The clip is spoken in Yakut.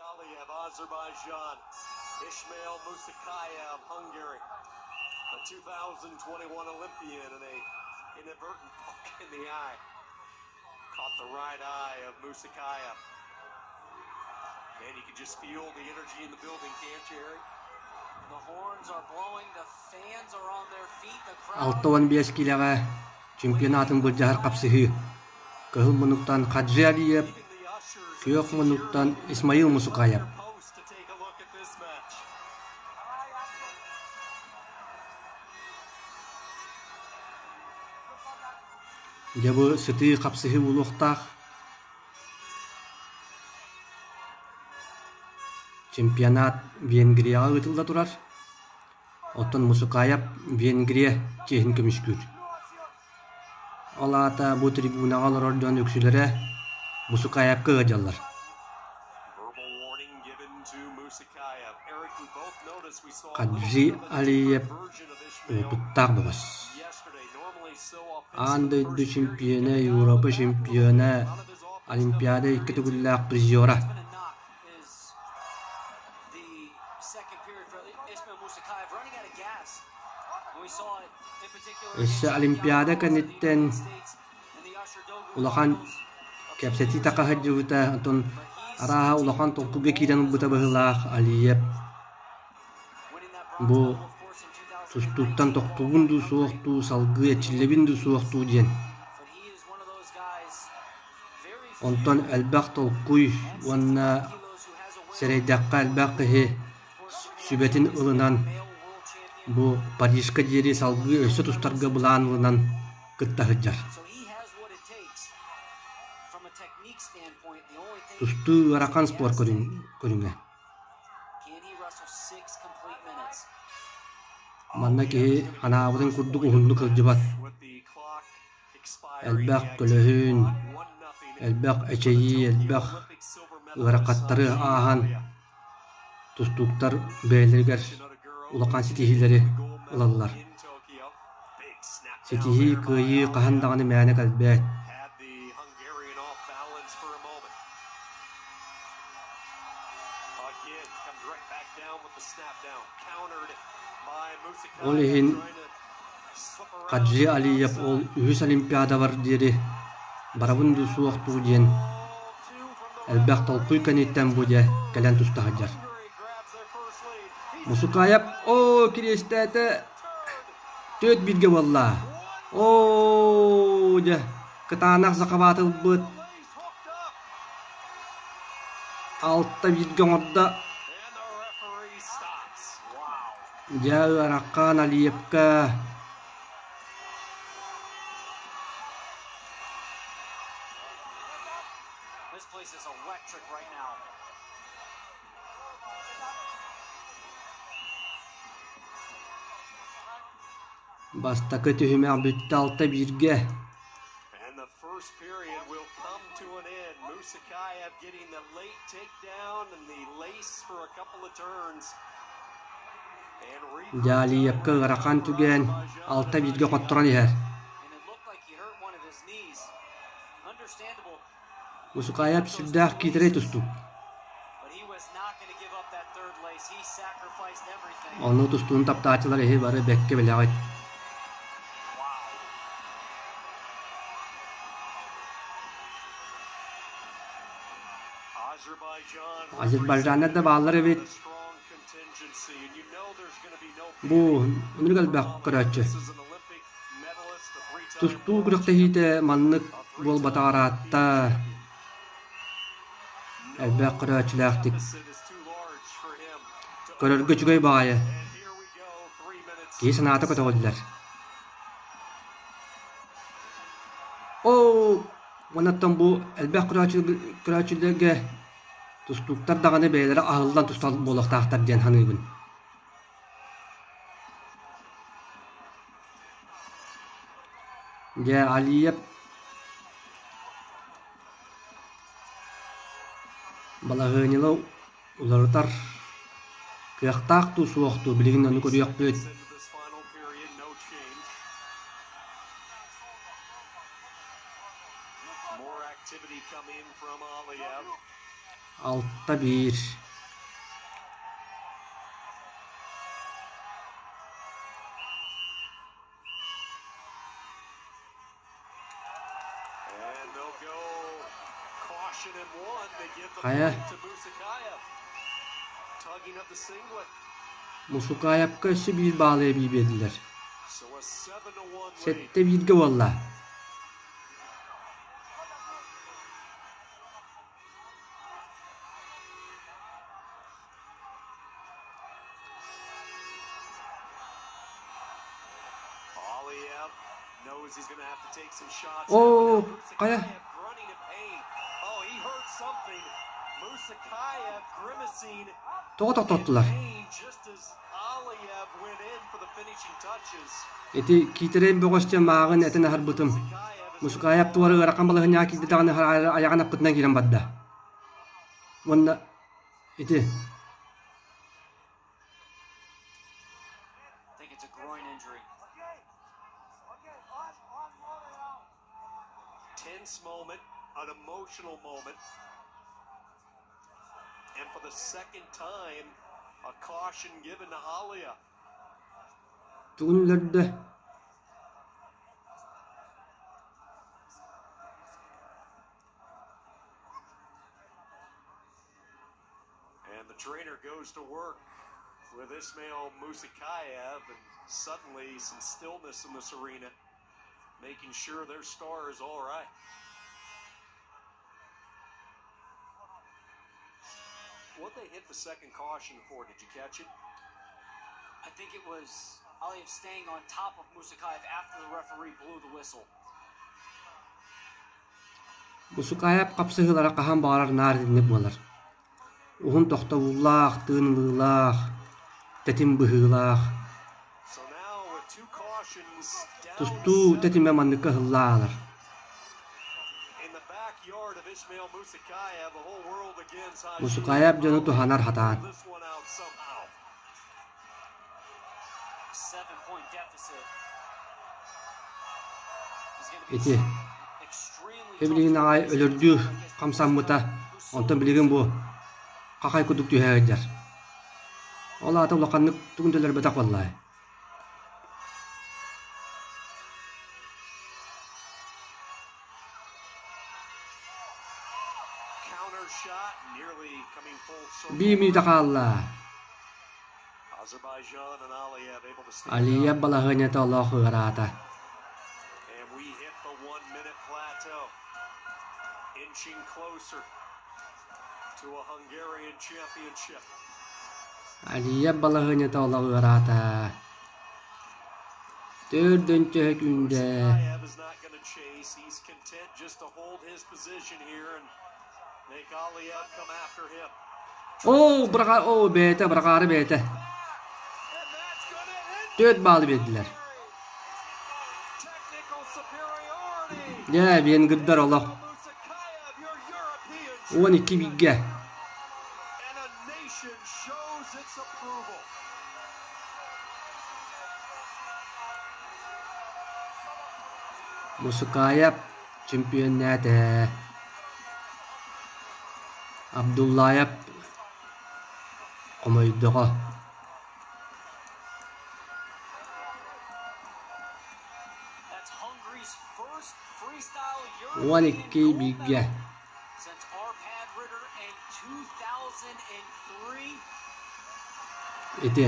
Aliyev, Azerbaijan, Ismail Musakayev, Hungary, a 2021 Olympian and a inadvertent poke in the eye. Caught the right eye of Musakayev. And you can just feel the energy in the building, can't you, Eric? The horns are blowing, the fans are on their feet, the crowd... 65 киилэҕэ чемпионатын былдьаһар хапсыһыы. Кыһыл муннуктан Хаджи Алиев, күөх муннуктан Исмаил Мусукаев. Дьэ бу сытыы хапсыһыы буолуохтаах. Чемпионат Венгрияҕа ыытылла турар. Оттон Мусукаев Венгрия чиэһин көмүскүүр. Ол аата бу трибунаҕа олорор дьон үксүлэрэ Мусукаевка ыалдьаллар. Хаджи Алиев уопуттаах бөҕөс. Аан дойду чемпиона, Европа чемпиона, Олимпиада икки төгүллээх призера. Өссө Олимпиада кэнниттэн улахан кэпсэтии сылдьыбыта, оттон арааһа улахан толкуйга киирэн ылбыта быһыылаах Алиев бу тустууттан тохтуубун дуу суох дуу, салгыы эрчиллэбин дуу суох дуу диэн. Онтон элбэх толкуй уонна сэрэйдэххэ элбэх киһи сүбэтин ылынан бу Парижка диэри салгыы өссө тустарга былаан ылынан кытта сылдьар. Тустуу ыарахан спорт көрүҥэ. Манна киһи анаабытын курдук уһуннук сылдьыбат. Элбэх көлөһүн, элбэх эчэйии, элбэх ыарахаттары ааһан тустууктар бэйэлэригэр улахан ситиһиилэри ылаллар. Ситиһии, кыайыы хаһан даҕаны мээнэ кэлбэт. Ол иһин Хаджи Алиев ол үһүс Олимпиадабар диэри барабын дуу суох дуу диэн элбэх толкуй кэнниттэн бу дьэ кэлэн туста сылдьар. Мусукаев оо кириэстээтэ түөрт бииргэ буолла. Оо дьэ кытаанах захватылбыт алта бииргэ оҥордо. Дьэ ыараххан Алиевка Бастакы түһүмэх бүттэ алта бииргэ. Дьэ Алиевка ыарахан түгэн алта бииргэ хотторон иһэр. Мусукаев сүрдээх киитэрэй тустуук. Ону тустууну таптааччылар иһи бары бэккэ билэҕит. Азербайджаннар да бааллар эбит. Бу оннук элбэх көрөөччү. Тустуу күрэхтэһиитэ маннык буолбатаҕа ыраатта. Элбэх көрөөччүлээхтик. Көрөргө үчүгэй баҕайы. Киһи санаата көтөҕүллэр. Оо, уоннаттан бу элбэх көрөөччүлэргэ тустууктар даҕаны бэйэлэрэ аһыллан тустар буолуохтаахтар диэн саныыбын. Дьэ, Алиев балаһыанньаны уларытар кыахтаах дуу, суох дуу билигин ону көрүөхпүт. 6-1. Хайа Мусукаевка өссө биир баалы эбии биэрдилэр. Сэттэ бииргэ буолла. Оо, хайа Тоҕо тохтоттулар? Ити киитэрэй бөҕөс диэн мааҕын этэн аһарбытым. Мусукаайап туора ыарахан балаһыанньаҕа киирдэ даҕаны айаҕын аппытынан киирэн барда. Уонна ити Тугун өлөрдө? And the trainer goes to work with Ismail Musakayev, and suddenly some stillness in this arena, making sure their star is all right. What they hit the second caution for, did you catch it? I think it was Aliyev staying on top of Musakayev after the referee blew the whistle. Мусукаайап хапсыһыылара хаһан баҕарар наар итинник буолар: уһун тохтобуллаах, тыынылыылаах, тэтим быһыылаах. Тустуу тэтимэ манныкка ыһыллаалар. Мусукаайап дьону туһанар сатаан. Ити билигин аҕай өлөрдүү хамсаммыта, онтон билигин бу хахай курдук түһэ сылдьар. Ол аата улаханнык тугун да өлөрбөтөх буоллаҕай. Биир мүнүүтэ хаалла. Алиев балаһыанньата олох ыараата. Алиев балаһыанньата олох ыараата. Төрдүн төһө күндэ Оо, быраҕа, оо, бэйэтэ, быраҕаары бэйэтэ. Түөрт баалы биэрдилэр. Дьэ, венгрдар олох. 12 бииргэ. Мусукаев чемпионнээтэ. Абдуллаев хомойдоҕо 12 бииргэ Ити.